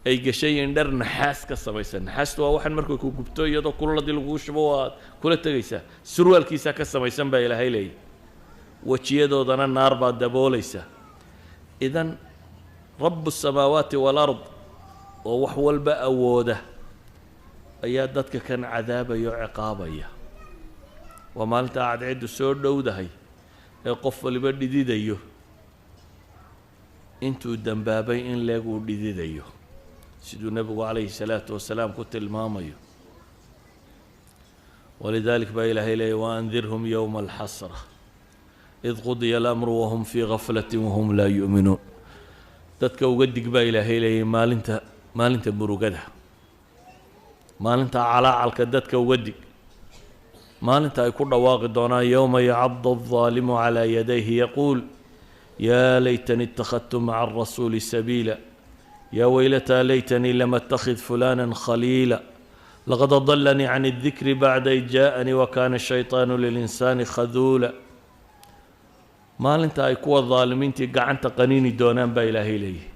ay gashan yihiin dhar naxaas ka samaysan. Naxaastu waa waxaan markay ku gubto iyadoo kululadii lagugu shubo waad kula tegaysaa. Surwaalkiisaa ka samaysan baa Ilaahay leeyahy. Wejiyadoodana naar baa daboolaysa. Idan rabu الsamaawaati waalard oo wax walba awooda ayaa dadka kan cadaabaya oo ciqaabaya. Waa maalintaa cadceeddu soo dhowdahay ee qof waliba dhididayo, intuu dembaabay in leeg uu dhididayo, siduu nebigu calayhi salaatu wasalaam ku tilmaamayo. Walidalik baa Ilaahay leeyay: waandirhum yowma alxasra id qudiya alamru wahum fii gaflati wahum laa yu'minuun. Dadka uga dig baa Ilaahay leeyay maalinta murugada, maalinta calaacalka. Dadka uga dig maalinta ay ku dhawaaqi doonaan: yowma yacadu aldaalimu calaa yadayhi yaquul yaa laytanii ittakhadtu maca alrasuuli sabiila, yaa weylataa laytanii lam attakhid fulana khaliila, laqad adalanii can اdikri bacda id jaaءanii wakana الshayطaanu lilinsaani khaduula. Maalinta ay kuwa daalimiintii gacanta qaniini doonaan baa Ilaahay leeyahy,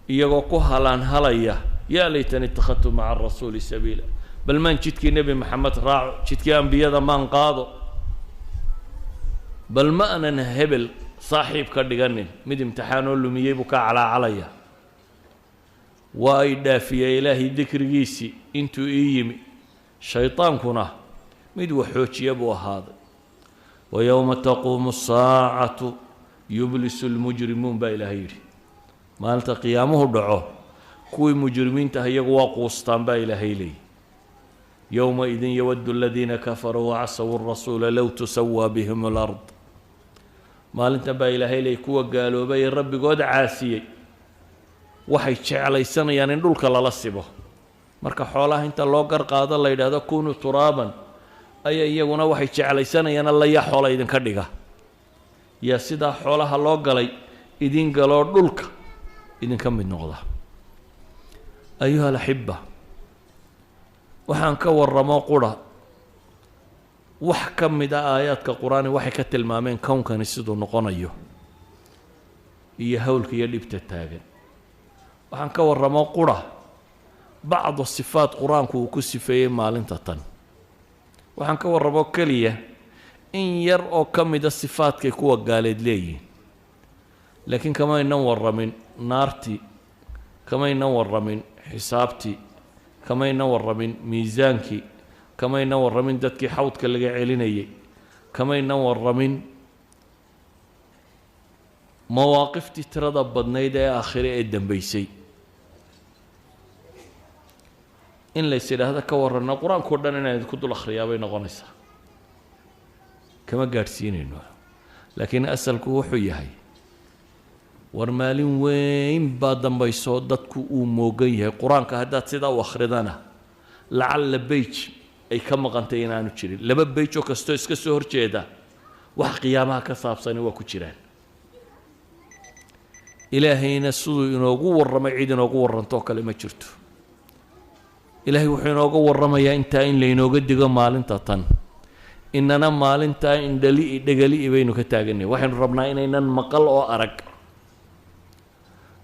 iyagoo ku halaan halaya: yaa laytanii ittakhadtu maca arasuuli sabiila, bal maan jidkii Nebi Maxamed raaco, jidkii ambiyada maan qaado, bal ma anan hebel saaxiib ka dhiganin, mid imtixaanoo lumiyey buu ka calaacalaya. Waa ay dhaafiyey Ilaahay dikrigiisii intuu ii yimi, shaydaankuna mid waxoojiya buu ahaaday. Wa yowma taquumu asaacatu yublisu lmujrimuun baa Ilaahay yidhi. Maalinta qiyaamuhu dhaco kuwii mujrimiinta ah iyagu waa quustaan baa Ilaahay leeyahy. Yowmaidin yawaddu aladiina kafaruu wacasawu rasuula low tusawaa bihim alard. Maalintan baa Ilaahay leey kuwa gaaloobay ee rabbigood caasiyey waxay jeclaysanayaan in dhulka lala sibo. Marka xoolaha inta loo gar qaado la yidhaahdo kunuu turaaban, ayaa iyaguna waxay jeclaysanayaan alla yaa xoola idinka dhiga, yaa sidaa xoolaha loo galay idin galoo dhulka idinka mid noqda. Ayuha alaxiba, waxaan ka warramo qura wax ka mid a aayaadka qur-aani waxay ka tilmaameen kownkani siduu noqonayo iyo howlka iyo dhibta taagan. Waxaan ka warramo qura bacdu sifaat qur-aanku uu ku sifeeyey maalinta tan. Waxaan ka warramo keliya in yar oo ka mida sifaadkay kuwa gaaleed leeyihiin, laakiin kamaynan warramin naartii, kamaynan warramin xisaabtii, kamaynan warramin miisaankii, kamaynan warramin dadkii xawdka laga celinayay, kamaynan warramin mawaaqiftii tirada badnayd ee aakhire ee dambaysay. In lays idhaahdo ka warranno qur-aankao dhan inaan idinku dul akhriyaa bay noqonaysaa, kama gaadhsiinayno. Laakiin asalku wuxuu yahay war maalin weyn baa dambayso dadku uu moogan yahay. Qur-aanka haddaad sidaa u akhridana lacalla beyj ay ka maqantay inaanu jirin, laba beyj oo kastoo iska soo horjeeda wax qiyaamaha ka saabsani waa ku jiraan. Ilaahayna siduu inoogu warramay cid inoogu warrantoo kale ma jirto. Ilaahay wuxuu inooga warramayaa intaa in laynooga digo maalinta tan, inana maalintaa indhali dhegali'i baynu ka taaganay. Waxaynu rabnaa inaynan maqal oo arag,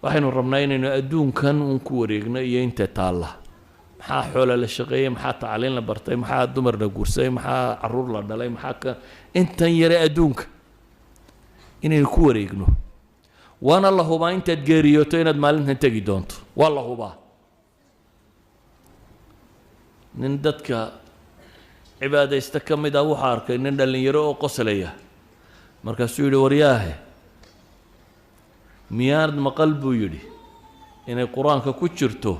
waxaynu rabnaa inaynu adduunkan uun ku wareegno iyo inta taalla. Maxaa xoola la shaqeeyey, maxaa tacliin la bartay, maxaa dumar la guursaday, maxaa caruur la dhalay, maxaa ka intan yare adduunka inaynu ku wareegno. Waana la hubaa intaad geeriyooto inaad maalintan tegi doonto, waa la hubaa. Nin dadka cibaadaysta ka mid ah wuxuu arkay nin dhallinyaro oo qoslaya, markaasuu yidhi waryaahe, miyaanad maqal buu yidhi inay qur-aanka ku jirto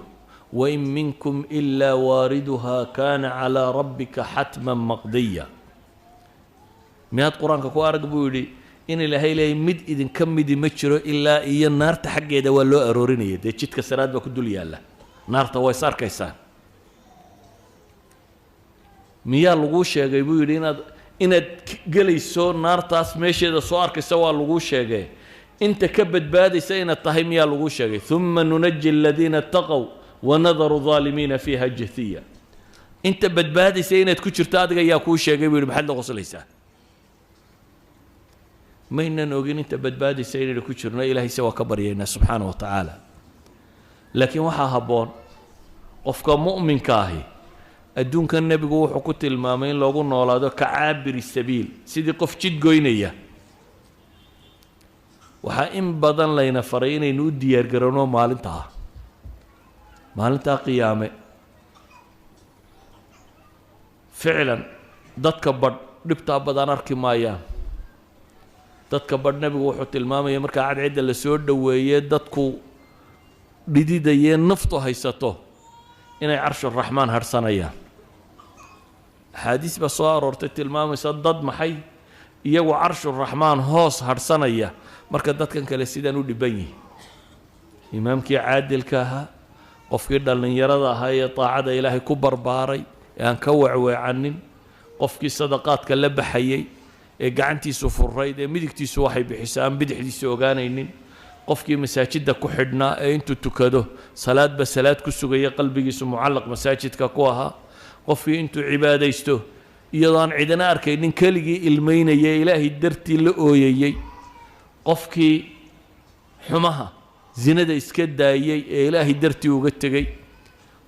wain minkum ilaa waariduhaa kaana calaa rabbika xatman maqdiya? Miyaad qur-aanka ku arag buu yidhi in Ilaahay leeyay mid idinka midi ma jiro ilaa iyo naarta xaggeeda waa loo aroorinaya, dee jidka siraad baa ku dul yaalla, naarta waa is arkaysaan. Miyaa laguu sheegay buu yidhi inaad gelayso naartaas meesheeda soo arkaysa? Waa laguu sheegay inta ka badbaadaysa inaad tahay miyaa laguu sheegay? Uma nunaji aladiina ataqow wanadaru aalimiina fiiha jathiya. Inta badbaadaysa inaad ku jirto adiga yaa kuu sheegay buu yidhi, maxaad la qoslaysaa? Maynan ogin inta badbaadaysa inaynu ku jirno, Ilahayse waa ka baryaynaa subxaana wa tacaala. Laakiin waxaa habboon qofka mu'minka ahi adduunkan nebigu wuxuu ku tilmaamay in loogu noolaado ka caabiri sabiil, sidii qof jid goynaya. Waxaa in badan layna faray inaynu u diyaargarowno maalintaa, maalintaa qiyaame. Ficlan dadka badh dhibtaa badan arki maayaan. Dadka badh nebigu wuxuu tilmaamaya markaa cadcidda la soo dhoweeye dadku dhididayee naftu haysato inay carshuraxmaan harhsanayaan. Axaadiis baa soo aroortay tilmaamaysa dad maxay iyagu carshuraxmaan hoos harhsanaya marka dadkan kale sidaan u dhiban yihin. Imaamkii caadilka ahaa, qofkii dhallinyarada ahaa ee daacada Ilaahay ku barbaaray ee aan ka wecweecanin, qofkii sadaqaadka la baxayey ee gacantiisu furayd ee midigtiisu waxay bixiso aan bidixdiisu ogaanaynin, qofkii masaajidda ku xidhnaa ee intuu tukado salaadba salaad ku sugaya qalbigiisu mucallaq masaajidka ku ahaa, qofkii intuu cibaadaysto iyadoo aan cidina arkaynin keligii ilmaynaya Ilaahay dartii la ooyayey, qofkii xumaha zinada iska daayey ee Ilaahay dartii uga tegey,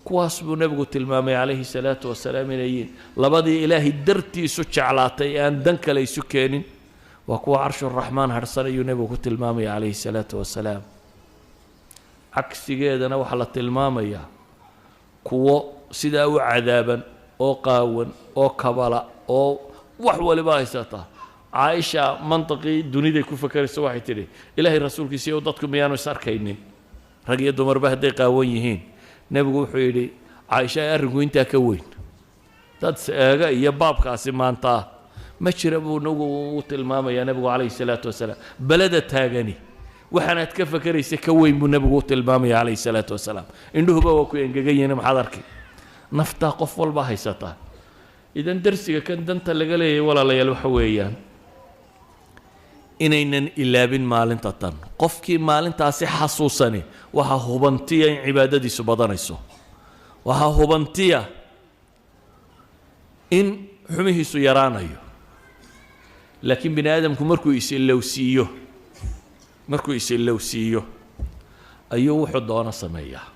kuwaas buu nebigu tilmaamay calayhi salaatu wasalaam inayiin labadii Ilaahay dartii isu jeclaatay ee aan dan kale isu keenin waa kuwa carshuraxmaan harhsan ayuu nebigu ku tilmaamaya calayhi salaatu wasalaam. Cagsigeedana waxaa la tilmaamayaa kuwo sidaa u cadaaban oo qaawan oo kabala oo wax waliba haysata. Caaisha mantiqii duniday ku fakerayso waxay tidhi Ilaahay rasuulkiisa iyo dadku miyaanu is arkaynin rag iyo dumarba hadday qaawan yihiin? Nebigu wuxuu yidhi Caaisha arrinku intaa ka weyn, Dad eega iyo baabkaasi maanta ma jira buu nagu u tilmaamayaa nebigu calayhi salaatu wasalaam. Beleda taagani waxaanaad ka fakeraysa ka weyn buu nebigu u tilmaamaya calayhi salaatu wasalaam. Indhuhuba waa ku engegan yihiin, maxaad arkay? Naftaa qof walba haysataa. Idan darsiga kan danta laga leeyahay walaalayaal waxa weeyaan inaynan ilaabin maalinta tan. Qofkii maalintaasi xasuusani waxaa hubantiya in cibaadadiisu badanayso, waxaa hubantiya in xumihiisu yaraanayo. Laakiin bini aadamku markuu is-ilowsiiyo, markuu is-ilowsiiyo ayuu wuxuu doono sameeyaa.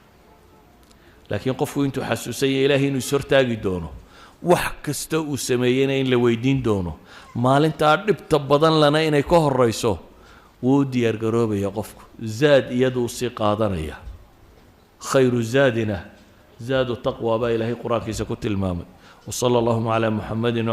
Laakiin qofku intuu xasuusan yahay Ilaahay inuu is-hortaagi doono, wax kasta uu sameeyeyna in la weydiin doono, maalintaa dhibta badan lana inay ka horeyso, wuu u diyaargaroobaya qofku, zaad iyaduu sii qaadanaya. Khayru zaadina zaadu taqwa baa Ilaahay qur-aankiisa ku tilmaamay. Wa sala allahuma calaa Muxamadin.